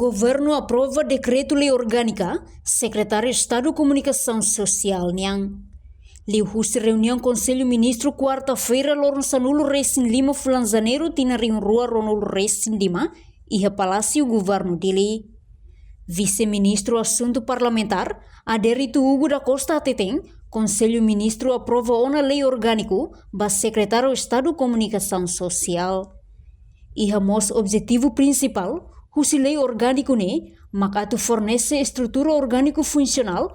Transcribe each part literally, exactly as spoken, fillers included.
Governu aprova dekretu lei orgánika Sekretáriu Estadu Komunikasaun Sosiál nian. Liuhusi reuniaun Konsellu Ministru kuarta-feira loron sanulu resin lima fulan Janeiru tinan rihun rua ruanulu resin lima, iha Palásiu Governu Dili. Vise-Ministru Asuntu Parlamentár, Adérito Hugo da Costa hateten, Konsellu Ministru aprova ona lei orgániku ba Sekretáriu Estadu Komunikasaun Sosiál. Iha mós objetivu prinsipál husi lei orgániku ne'e, mak atu fornese estrutura orgániku funsionál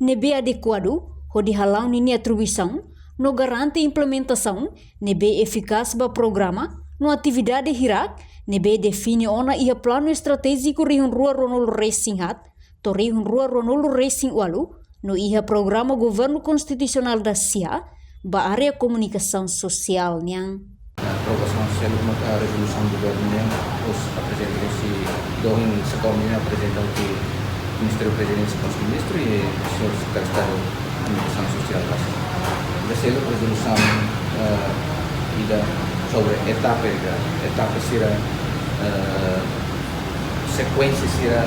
ne'ebé adekuadu hodi hala'o ninia atribuisaun no garante implementasaun ne'ebé efikás ba programa no atividade hirak ne'ebé define ona iha Planu Estratéjiku rihun rua ruanulu resin haat to'o rihun rua ruanulu resin ualu, no iha Programa Governu Konstitusionál da sia ba área komunikasaun sosiál nian. Aprovasaun seluk maka rezolusaun governu nian, os aprezenta husi dohin SEKOMS nian, aprezenta husi Ministériu Prezidénsia Konsellu Ministru i señór Sekretáriu Estadu Komunikasaun Sosiál base. Ida seluk rezolusaun, eh, ida sobre etapa, ida etapa sira, eh, sekuénsia sira,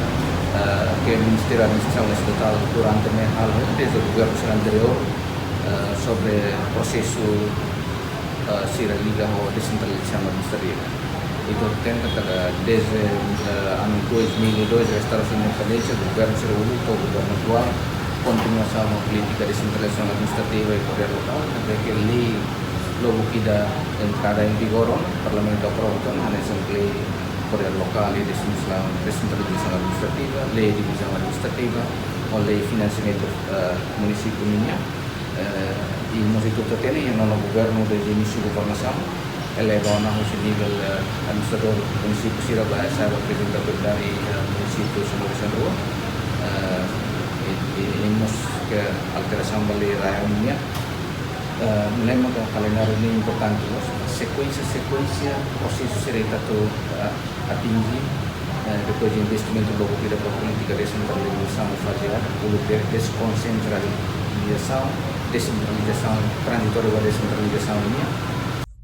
eh, ke Ministériu Administrasaun Estatál durante ne'e halo, dezde governu sira anteriór, eh, sobre prosesu, eh, sira liga ho desentralizasaun administrativa. Ita hatene katak dezde, eh, anu dois mil e dois, restaurasaun independénsia, governu sira uluk to'o governu atuál, kontinuasaun ho polítika desentralizasaun administrativa i podér lokál, até ke lei lubuk ida entrada em vigor ona, Parlamentu aprova ona, hanesan lei podér lokál i desentralizasaun, desentralizasaun administrativa, lei divizaun administrativa, ho lei finansiamentu, eh, munisípiu nian. Eh, i mós ita hatene, iha nonu governu dezde inísiu governasaun, eleva ona husi nivel, eh, administradór munisípiu sira ba, eh, sira ba prezidente autoridade i, eh, munisípiu sanulu resin rua. Eh, i, i, i mós ke alterasaun ba lei RAEOA nian. Eh, ne'e maka kalendáriu ne'e importante mós, sekuénsia, sekuénsia prosesu sira ita atu, eh, atinje, eh, depois de investimentu lubuk ida ba polítika desentralizasaun faze A, uluk de-, deskonsentralizasaun, desentralizasaun, tranzitóriu ba desentralizasaun nian.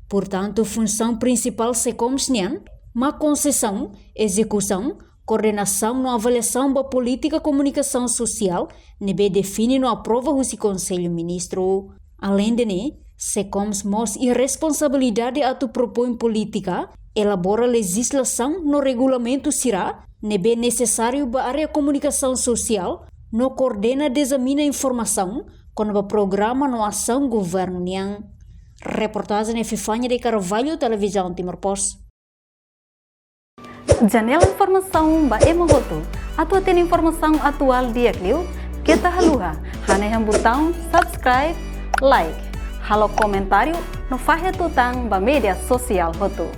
Portantu, funsaun prinsipál SEKOMS nian mak konsesaun, ezekusaun, koordenasaun no avaliasaun ba polítika komunikasaun sosiál ne'ebé define no aprova husi Konsellu Ministru. Aleinde ne'e, SEKOMS mós iha responsabilidade atu propoin polítika, elabora lejizlasaun no regulamentu sira ne'ebé nesesáriu ba área komunikasaun sosiál, no koordena dezamina informasaun kona-ba programa no asaun governu nian. Reportajen Epifania de Carvalho, Televizaun Timor Post. Janela informasaun ba ema hotu. Atu hatene informasaun atuál di'ak liu, keta haluha hanehan butaun subscribe, like, halo komentáriu no fahe tutan ba média sosiál hotu.